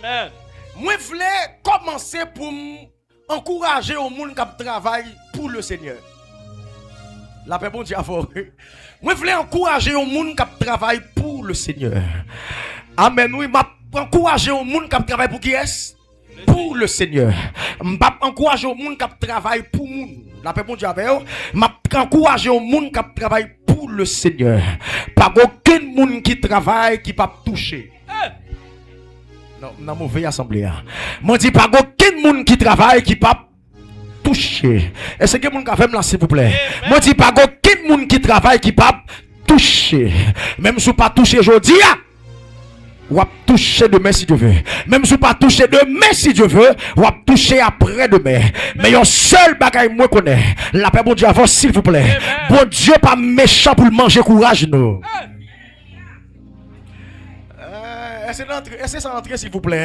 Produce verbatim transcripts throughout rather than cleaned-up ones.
Amen. Mwen vle kòmanse pou m ankouraje yon moun k ap travay pou le Senyè. Lapè Bondye avè w. Mwen vle ankouraje yon moun k ap travay pou le Senyè. Amèn, wi, m ap ankouraje yon moun k ap travay pou kiyès? Pou le Senyè. M p ap ankouraje yon moun k ap travay pou moun. Lapè Bondye avè w. M ap ankouraje yon moun k ap travay pou le Senyè. Pa gen okenn moun ki travay ki p ap touche. Non, m nan move asanble a. Mwen di, pa gen okenn moun ki travay ki p ap touche. Èske gen moun k avè m la, silvouplè? Mwen di, pa gen okenn moun ki travay ki p ap touche. Menm si w pa touche jodi a, w ap touche demen, si Dye ve. Menm si w pa touche demen, si Dye ve, w ap touche apre demen. Men yon sèl bagay mwen konnen, lapè Bondye avè w, silvouplè. Bondye pa mechan pou l manje kouraj nou. Eh, èske sa antre, èske sa antre, silvouplè?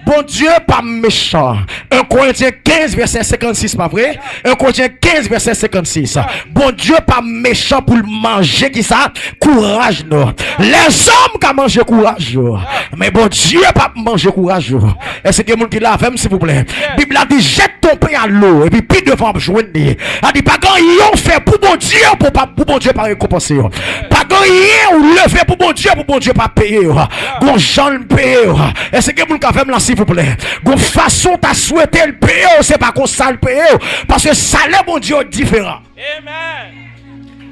Bondye pa mechan. En Korentyen kenz, vèsè senkannsis, pa vre? En Korentyen kenz, vèsè senkannsis. Bondye pa mechan pou l manje kisa? Kouraj nou. Lèzòm ka manje kouraj yo. Men Bondye p ap manje kouraj yo. Èske gen moun ki la avè m, silvouplè? Bib la di, jette ton pain à l'eau, epi pi devan w ap jwenn li. A di, pa gen anyen w fè pou Bondye, pou pa, pou Bondye pa rekonpanse w. Pa gen anyen ou leve pou Bondye, pou Bondye pa peye w. Gon jan l peye w. Èske gen moun k avè m la, silvouplè? Gon fason w ta swete l peye w, se pa konsa l peye w. Paske salè Bondye yo diferan. Amen.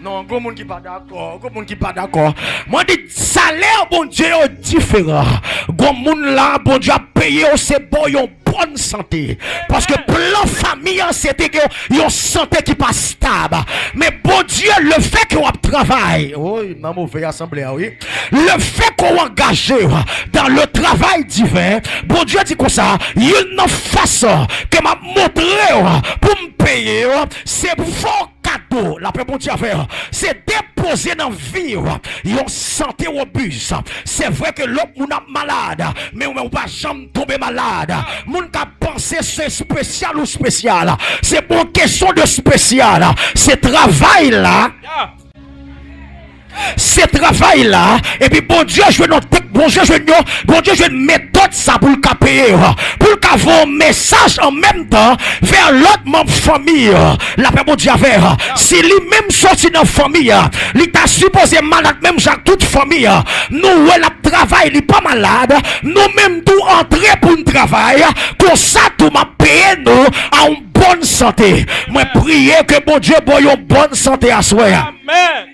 Non, gon moun ki pa dakò, gon moun ki pa dakò. Mwen di, salè Bondye yo diferan. Gon moun la, Bondye ap peye w, se ba w yon bòn sante. Paske plan fanmi an, se te gen yon sante ki pa stab. Men Bondye, lefètke w ap travay, woy, nan move asanble a, wi. Lefètke w angaje w dans le travail divin, Bondye di konsa, youn nan fason ke m ap montre w pou m peye w, se fè w kado, lapè Bondye avè w, se depoze nan vi w yon sante wobis. Se vre ke lòt moun ap malad, men ou menm ou pa janm tonbe malad. Moun k ap panse se espesyal ou espesyal, se pa yon kesyon de espesyal. Se travay la. Se travay la, epi Bondye jwenn yon tek, Bondye jwenn yon, Bondye jwenn metòd sa pou l ka peye w, pou l ka voye yon mesaj an menm tan vè lòt manm fanmi. Lapè Bondye avè w. Si li menm soti nan fanmi a, li ta sipoze malad menm jan ak tout fanmi a. Nou wè l ap travay, li pa malad. Nou menm tou antre pou n travay. Konsa tou m ap peye nou a yon bòn sante. Mwen priye ke Bondye ba w yon bòn sante aswè a. Amen.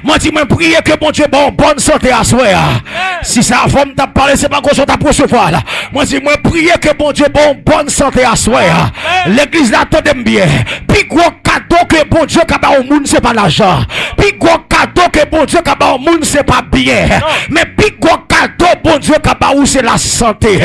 Mwen di, mwen priye ke Bondye ba w bòn sante aswè a. Si se avè w m t ap pale, se pa konsa w t ap resevwa l. Mwen di, mwen priye ke Bondye ba w bòn sante aswè a. Legliz la, tande m byen. Pi gwo kado ke Bondye ka ba yon moun, se pa lajan. Pi gwo kado ke Bondye ka ba yon moun, se pa byen. Men pi gwo kado Bondye ka ba ou, se lasante.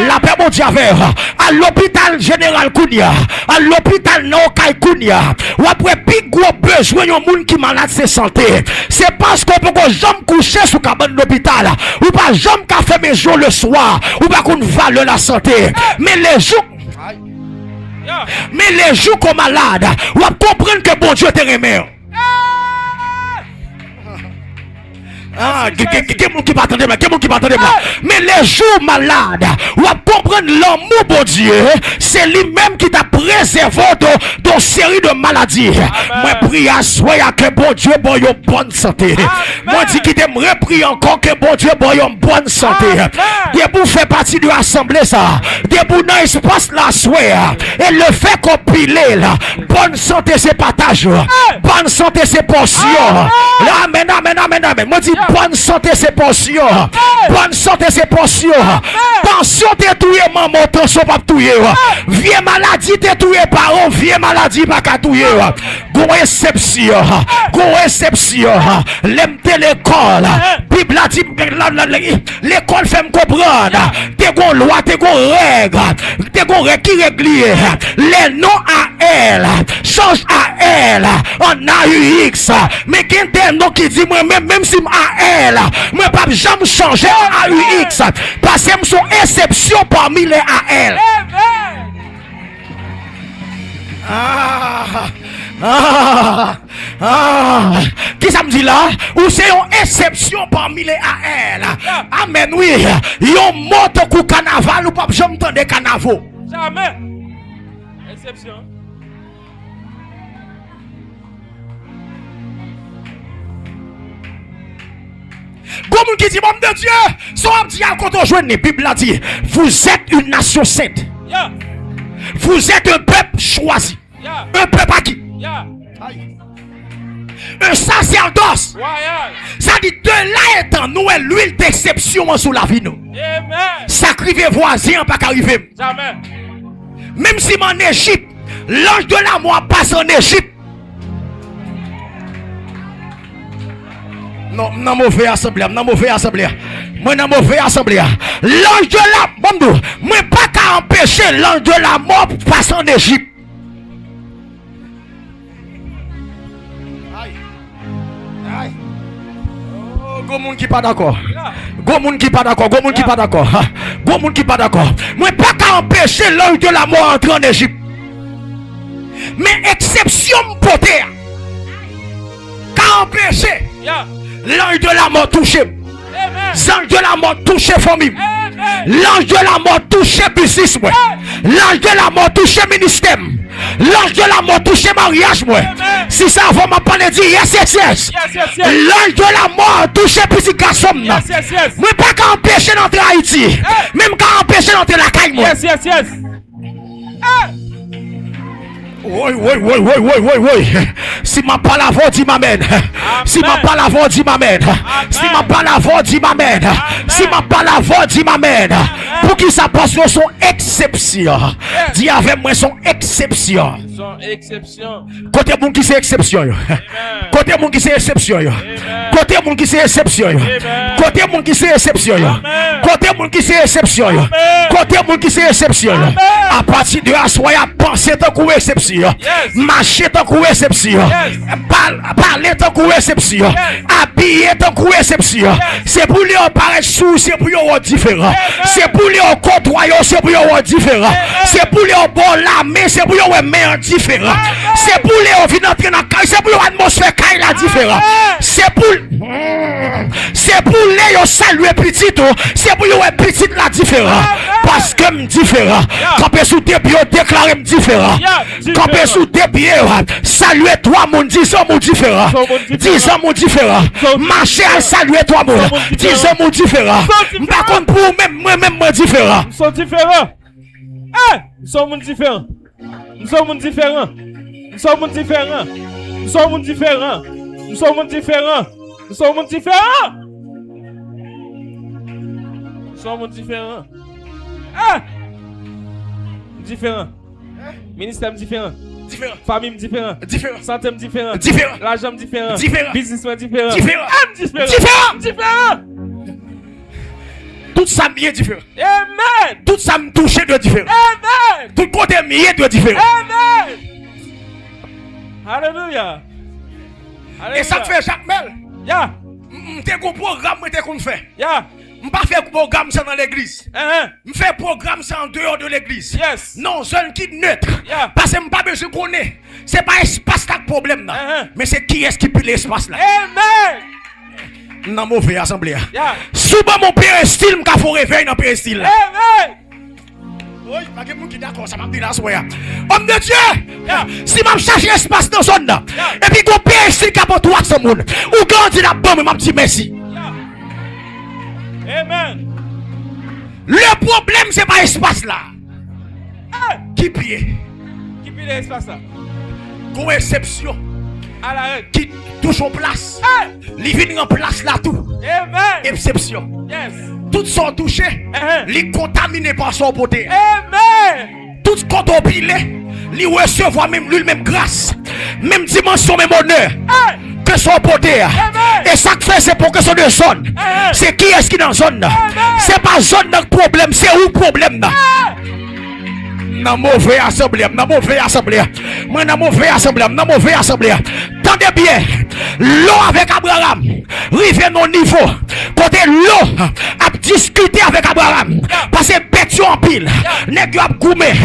Lapè Bondye avè w. Al lopital jeneral kounye a. Al lopital nan Okay kounye a. W ap wè pi gwo bezwen yon moun ki malad se sante. Se paske w poko janm kouche sou kabann lopital. Ou pa janm ka fèmen je w leswa. Ou pa konn valè lasante. Men lejou, men lejou ke w malad, w ap konprann ke Bondye te renmen w. Ah, gen, gen, gen, gen moun ki pa tande m la, gen moun ki pa tande m la. Men lejou w malad, w ap konprann lanmou Bondye, se li menm ki t ap prezève w de, de yon seri de maladi. Mwen priye aswè a ke Bondye ba w yon bòn sante. Mwen di, kite m repriye ankò, ke Bondye ba w yon bòn sante. Depi w fè pati de asanble sa, depi w nan espas la aswè a, e lefètke w pile l, bòn sante se pataj ou. Bòn sante se pòsyon. Amèn, amèn, amèn, amèn. Mwen di, bòn sante se pòsyon. Bòn sante se pòsyon. Tansyon te touye manman w, tansyon p ap touye w. Vye maladi te touye paran w, vye maladi pa ka touye w. Gon eksepsyon. Gon eksepsyon. Lè m te lekòl, Bib la di, la, la, la, lekòl fè m konprann, te gon lwa, te gon règ, te gon règ ki règ li ye. Les noms A L, change A L en A U X. Men gen de non ki di mwen, menm, menm si m A L, mwen p ap janm chanje an A U X. Paske m se yon eksepsyon pami les A L. Ah, ah, Ah, kisa m di la? Ou se yon eksepsyon pami le A L. Amèn, wi. Yon mo tankou kanaval, ou p ap janm tande kanavo. Jamè. Eksepsyon. Gon moun ki di, "Homme de Dieu, sa w ap di a, kote w jwenn li?" Bib la di, "Vous êtes une nation sainte. Vous êtes un peuple choisi." Un peuple acquis. Un sacerdoce. Sa di, de la etan nou wè lwil deksepsyon an sou lavi nou. Sa k rive vwazen an pa ka rive m. Menm si m ann Ejip, l'ange de la mort ap pase ann Ejip. Non, m nan move asanble a, m nan move asanble a. Mwen nan move asanble a. L'ange de la, bon, m di w, mwen pa ka anpeche l'ange de la mort pase ann Ejip. Ay. Ay. Oh, gon moun ki pa dakò. Gon moun ki pa dakò. Gon moun ki pa dakò. Ha. Gon moun ki pa dakò. Mwen pa ka anpeche l'ange de la mort antre ann Ejip. Men eksepsyon m pote a ka anpeche l'ange de la mort touche m. Zanj de la mò touche fanmi m. Lanj de la mò touche biznis mwen. Lanj de la mò touche ministè m. Lanj de la mò touche maryaj mwen. Si sa avè w, m ap pale, di yes, yes, yes. Lanj de la mò touche pitit gason m nan. Mwen pa ka anpeche l antre Ayiti, men m ka anpeche l antre lakay mwen. Woy, woy, woy, woy, woy, woy, woy. Si m ap pale avè w, di m amèn. Si m ap pale avè w, di m amèn. Si m ap pale avè w, di m amèn. Si m ap pale avè w, di m amèn. Poukisa? Paske w se yon eksepsyon. Di avè mwen, se yon eksepsyon. Kote moun ki se eksepsyon yo? Kote moun ki se eksepsyon yo? Kote moun ki se eksepsyon yo? Kote moun ki se eksepsyon yo? Kote moun ki se eksepsyon yo? Kote moun ki se eksepsyon yo? Apati de aswè a, panse tankou eksepsyon. Mache tankou eksepsyon. Pal-, pale tankou eksepsyon. Abiye tankou eksepsyon. Se pou lè yo parèt sou ou, se pou yo wè w diferan. Se pou lè yo kotwaye w, se pou yo wè w diferan. Se pou lè yo ba w lamen, se pou yo wè men an diferan. Se pou lè yo vin antre nan kay, se pou yo wè atmosfè kay la diferan. Se pou, hmm, se pou lè yo salye pitit ou, se pou yo wè pitit la diferan. Paske m diferan. Kanpe sou de pye w, deklare m diferan. Kanpe sou de pye w, salye twa moun, di zanmi w diferan. Di zanmi w diferan. Mache al salye twa moun, di zanmi w diferan. M pa konn pou ou, men mwen menm mwen diferan. M se yon diferan. Eh! M se yon moun diferan. M se yon moun diferan. M se yon moun diferan. M se yon moun diferan. M se yon moun diferan. M se yon moun diferan. M se yon moun diferan. Eh! M diferan. Ministè m diferan. Diferan. Fanmi m diferan. Diferan. Sante m diferan. Diferan. Lajan m diferan. Diferan. Biznis mwen diferan. Diferan. Eh, m diferan. Diferan. M diferan. Tout sa m ye diferan. Amen. Tout sa m touche dwe diferan. Amen. Tout kote m ye dwe diferan. Amen. Alelouya. E sa k fè Jakmèl, m, m te gon pwogram mwen te konn fè. M pa fè pwogram sa nan legliz. M fè pwogram sa andeyò de legliz. Nan zòn ki nèt. Paske m pa bezwen konnen. Se pa espas la k pwoblèm nan. Men se kiyès ki pile espas la. Amen. M nan move asanble a. Si w ban m yon perestil, m ka fè yon revèy nan perestil la. Woy, pa gen moun ki dakò sa m ap di la aswè a. Homme de Dieu, si m ap chache espas nan zòn nan, epi gon perestil k ap pran twa san moun, ou grandi l ap ban mwen, m ap di mèsi. Amen. Le pwoblèm, se pa espas la. Ki pye? Ki pye de espas la? Gon eksepsyon ki touche yon plas. Li vin nan plas la tou. Eksepsyon. Tout sa w touche, li kontamine pa sa w pote. Tout kote w pile, li resevwa menm lwil, menm gras, menm dimansyon, menm onè ke sa w pote a. E sa k fè se pwogresyon de zòn. Se kiyès ki nan zòn nan? Se pa zòn nan k pwoblèm, se ou k pwoblèm nan. M nan move asanble a, m nan move asanble a. Mwen nan move asanble a, m nan move asanble a. Tande byen. Lo avèk Abraram rive nan yon nivo kote lo ap diskite avèk Abraram. Paske bèt yo an anpil. Nèg yo ap goumen.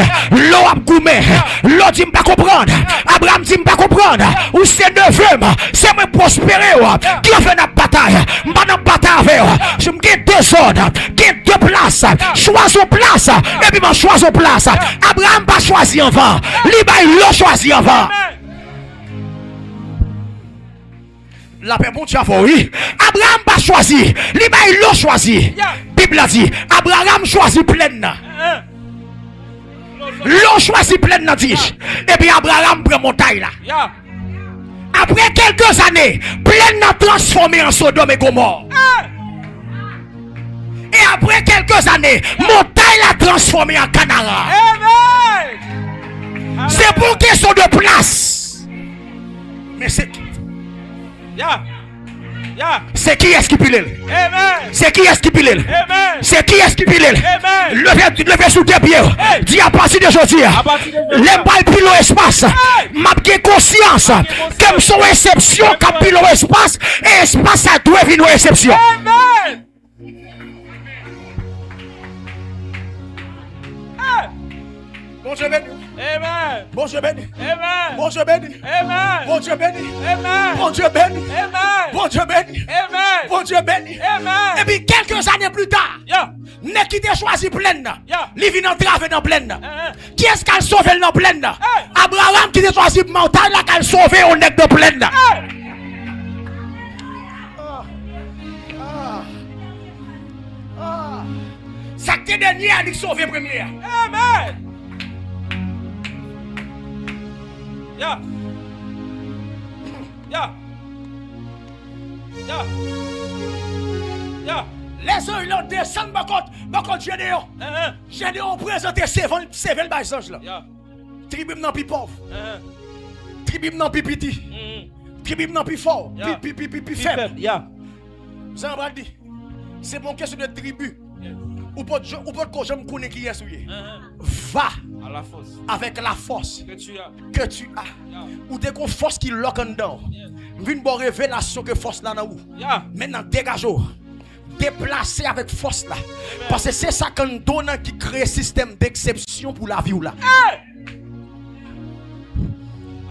Lo ap goumen. Lo di, "M pa konprann." Abraram di, "M pa konprann. Ou se neve m. Se mwen pwospere w. Ki fè n ap batay? M pa nan batay avè w. M gen de zòn, gen de plas. Chwazi yon plas, epi m a chwazi yon plas." Abraram pa chwazi anvan. Li bay Lo chwazi anvan. Lapè Bondye avè w, wi. Abraram pa chwazi. Li bay Lo chwazi. Bib la di, Abraram chwazi plèn nan. Lo chwazi plèn nan, di. Epi Abraram pran montay la. Apre kèlke zane, plèn nan transfòme an Sodòm e Gomò. E apre kèlke zane, montay la transfòme an Kanaran. Se pou kesyon de plas. Men se, se kiyès ki pile l? Se kiyès ki pile l? Se kiyès ki pile l? Leve, leve sou de pye w. Di, "Apati de jodi a, lè m pral pile yon espas, m ap gen konsyans ke m se yon eksepsyon k ap pile yon espas, e espas sa dwe vin yon eksepsyon." Bondye beni. Amen. Bondye beni. Amen. Bondye beni. Amen. Bondye beni. Amen. Bondye beni. Amen. Bondye beni. Amen. Bondye beni. Amen. Epi kèlke zane pli ta, nèg ki te chwazi plèn nan, li vin antrave nan plèn nan. Kiyès k al sove l nan plèn nan? Abraram ki te chwazi montay la k al sove yon nèg nan plèn nan. Sa k te dènye a, li sove premye a. Amen. Ya. Ya. Ya. Ya. Lè zanj lan desann bò kot, bò kot Jedeyon. Jedeyon prezante sèvant, sèvant bay zanj lan. Ya. Tribi m nan pi pòv. Tribi m nan pi piti. Tribi m nan pi fò, pi, pi, pi, pi, pi fèb. Sa m pral di, se pa yon kesyon de tribi. Ou pot, ou pot ko janm konnen kiyès ou ye. Va avec la force que tu as. Ou te gon fòs ki lòk anndan w. M vin ba w revelasyon ke fòs la nan ou. Mentnan, degaje w. Deplase avèk fòs la. Paske se sa k anndan w nan ki kreye sistèm deksepsyon pou lavi w la.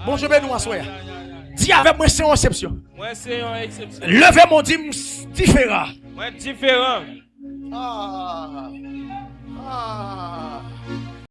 Bondye beni w aswè a. Di avè mwen, se yon eksepsyon. Mwen se yon eksepsyon. Leve men w, di m s-, diferan. Mwen diferan. Ah. Ah.